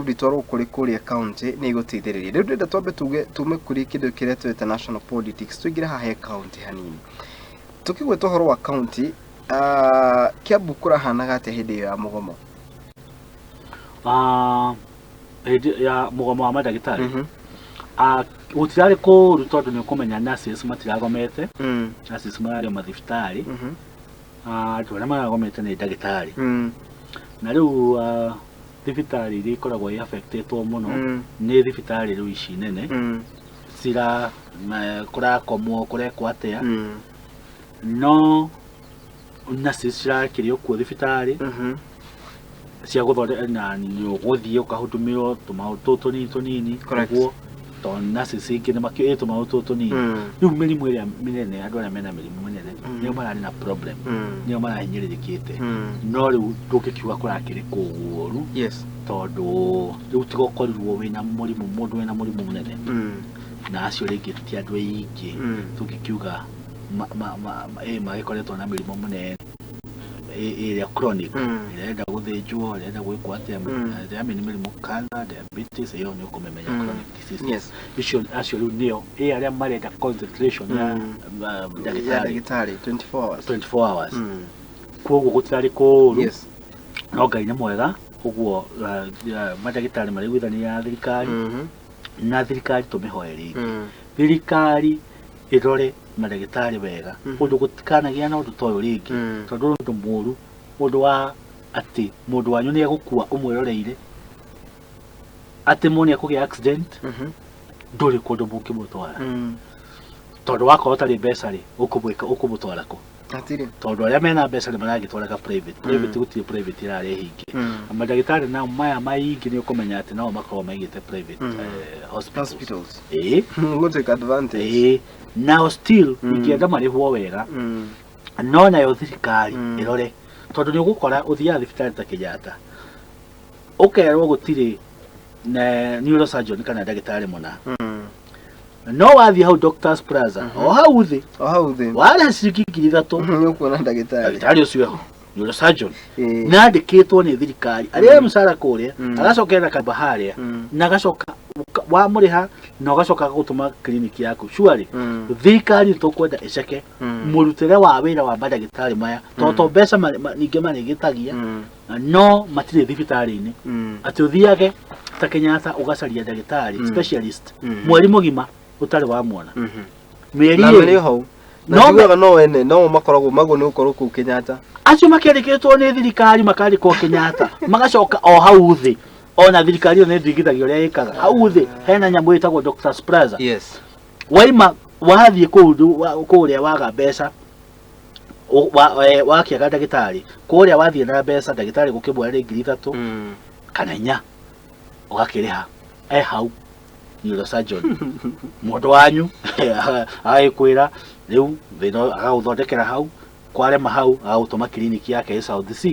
involved itwarwo kũrĩ kũrĩa county nĩ igũteithĩrĩria. Rĩu ndĩrenda twambe tuge tume kũrĩ kĩndũ kĩrĩa twĩta national politics, tũingĩre haha he county hanini. Tũkĩgweta ũhoro wa county, Kiambu kũrahanaga atĩa hĩndĩ ĩyo ya mũgomo? Hĩndĩ ya mũgomo wa mandagĩtarĩ, gũtirarĩ kũũru tondũ nĩ ũkũmenya nurses matiragomete. Nurses mararĩ o mathibitarĩ. Andũ arĩa maragomete nĩ ndagĩtarĩ. Na rĩu thibitarĩ iria ikoragwo i affectetwo mũno nĩ thibitarĩ rĩu ici nene cira kũrakomwo, kũrekwo atĩa, no nurses cirakĩrĩ o kuo thibitarĩ cia gũthondeka, na nĩ ũgũthiĩ ũkahudumĩrwo tũmaũndũ tũtũ tũnini tũnini. Ũguo tondũ nurses ingĩ nĩ makĩũĩ tũmaũndũ tũtũ tũnini. Rĩu mĩrimũ ĩrĩa mĩnene, andũ arĩa mena mĩrimũ mĩnene nĩo mararĩ na problem, nĩo marahinyĩrĩrĩkĩte. No rĩu ndũngĩkiuga kũrakĩrĩ kũũru tondũ rĩu tiga ũkorirwo wĩna mũrimũ, mũndũ wĩna mũrimũ mũnene, na acio rĩngĩ ti andũ aingĩ tũngĩkiuga magĩkoretwo na mĩrimũ mũnene ĩrĩa chronic, ĩrenda gũthĩnjwo, ĩrenda gwĩkwo atĩa. Ĩrĩa nĩ mĩrimũ cancer, diabetes, ĩyo nĩ ũkũmĩmenya, chronic diseases. Icio acio rĩu nĩo arĩa marenda concentration ya ya ndagĩtarĩ ndagĩtarĩ 24 hours. 24 hours. Koguo gũtirarĩ kũũru. No Ngai nĩ mwega ũguo, mandagĩtarĩ maraiguithania na thirikari, na thirikari tũmĩhoe rĩngĩ, thirikari ĩrore mandagĩtarĩ wega ũndũ gũtikanagĩa na ũndũ ta ũyũ rĩngĩ, tondũ ũndũ mũru, ũndũ wa atĩ mũndũ wanyu nĩ egũkua ũmwĩroreire, atĩ mũndũ nĩ ekũgĩa accident, ndũrĩ kũndũ mũngĩmũtwara, tondũ wakorwo ũtarĩ mbeca rĩ, ũkũmwĩka ũkũmũtwara kũ? Hatirĩ. Tondũ arĩa mena mbeca nĩ maragĩtwaraga private. Private, gũtirĩ private ĩrarĩ hinge. Mandagĩtarĩ nao maya maingĩ nĩ ũkũmenya atĩ nao makoragwo maigĩte private hospitals. Hospitals. Ĩĩ. Go take advantage. Ĩĩ, nao still ingĩenda marĩhwo wega, no nayo thirikari ĩrore, tondũ nĩ ũgũkora ũthiaga thibitarĩ ta Kenyatta, ũkerwo gũtirĩ na neurosurgeon kana ndagĩtarĩ mũna, no wathiĩ hau Doctors Plaza o hau thĩ, O hau thĩ. warĩha ciringi 3,000, Nĩ ũkuona ndagĩtarĩ. Ndagĩtarĩ ũcio eho, neurosurgeon, nandĩkĩtwo nĩ thirikari, arĩa mũcara kũrĩa, agacokera na kamba harĩa, na agacoka wamũrĩha na ũgacoka agagũtũma kiriniki yaku. Surely thirikari nĩ tũkwenda ĩceke mũrutĩre wa wĩra wa mandagĩtarĩ maya, tondũ to mbeca ningĩ marĩgĩtagia, no matirĩ thibitarĩ-inĩ, atĩ ũthiage ta Kenyatta ũgacaria ndagĩtarĩ specialist mweri mũgima ũtarĩ wamuona, mĩeri Na ĩrĩ. marĩ hau. Na No njiguaga no ene no makoragwo maguo nĩ gũkorwo kũu Kenyatta. Acio makĩandĩkĩtwo nĩ thirikari makandĩkwo Kenyatta, magacoka o hau thĩ, ona thirikari ĩyo nĩ ndigithagia ũrĩa ĩkaga, hau thĩ hena nyamũ ĩtagwo Doctors Plaza. Waima wathiĩ kũu kũrĩa waga mbeca, wakĩaga ndagĩtarĩ kũrĩa, wathiĩ na mbeca ndagĩtarĩ gũkĩmwĩra nĩ 3,000 kana 4, ũgakĩrĩha, e hau neurosurgeon, mũndũ wanyu agagĩkwĩra rĩu thĩna, agagũthondekera hau, kwarema hau agagũtũma kiriniki yake ĩ South C.